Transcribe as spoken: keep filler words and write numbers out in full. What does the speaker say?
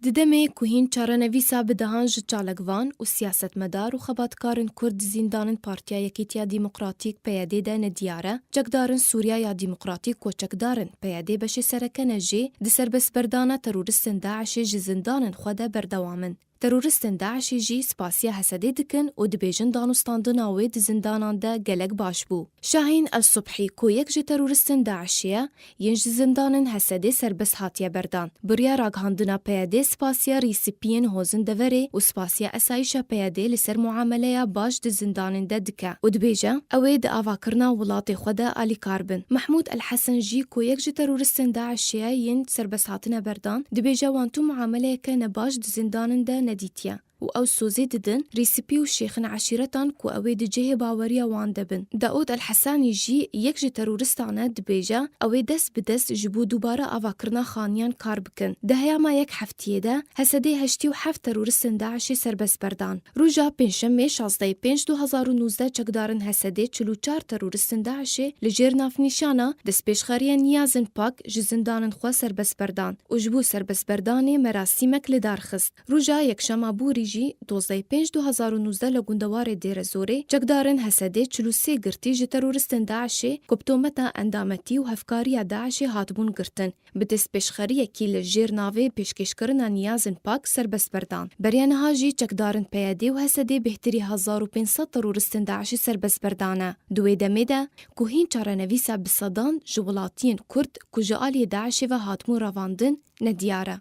Di demê ku hîn çarenivîsa bi dehan ji çalakvan û siyasetmedar û xebatkarên Kurd di zîndanên Partiya Yekîtiya Demokratîk, P Y D, de nediyar e, çekdarên Sûriya ya Demokratîk ku çekdarên P Y D beşê sereke ne jî, di serbestberdana teroristên DAIŞê ji zindanên xwe de berdewam in. Teroristên DAIŞê jî spasiya HSDê dikin û dibêjin danûstandina wê di zindanan de gelek baş bû. Şahîn El Subhî ku yek ji teroristên DAIŞê ye, yên ji zindanên HSDê serbest hatiye berdan, bi riya ragihandina P Y D spasiya rîsipiyên hozin deverê û spasiya esayîşa P Y D li ser muameleya baş di zindanên de dike û dibêje, ew ê di avakirina welatê xwe de alîkar bin. Mehmûd El Hesen jî ku yek ji teroristên DAIŞê ye yên serbest hatine berdan, dibêje wan tu muameleyeke nebaş di zindanên de nedîtiye û ew sozê didin rîsipî û şêxin eşîretan ku ew ê di cihê baweriya wan de bin. Daûd El Hesanî jî yek ji teroristan e, dibêje, ew ê dest bi dest ji bo dubare avakirina xaniyan kar bikin. Di heyama yek heftiyê de HSDê heştê û heft teroristên DAIŞê serbest berdan. Roja Pêncşemê şazdehê pênc du hezar û nûzdeh çekdarên HSDê çil û çar teroristên DAIŞê li jêr navnîşana destpêşxeriya Niyazên Pak ji zindanên xwe serbest berdan û ji bo serbestberdanê merasîmek li dar xist. Roja Yekşema borî jî, dozdehê pênc du hezar û nûzdeh, li gundewarê Dêrezorê, çekdarên HSDê çil û sê girtî ji teroristên DAIŞê ku bi tometa endametî û hevkariya DAIŞê hatibûn girtin, bi destpêşxeriyekî li jêr navê pêşkêşkirina niyazên pak serbest berdan. Beriya niha jî çekdarên P Y D û HSDê bêhtirî hezar û pênc sed teroristên DAIŞê serbest berdane. Di wê demê de ku hîn çarenivîsa bi sedan ji welatiyên Kurd ku ji aliyê DAIŞê ve hatibûn revandin, nediyar e.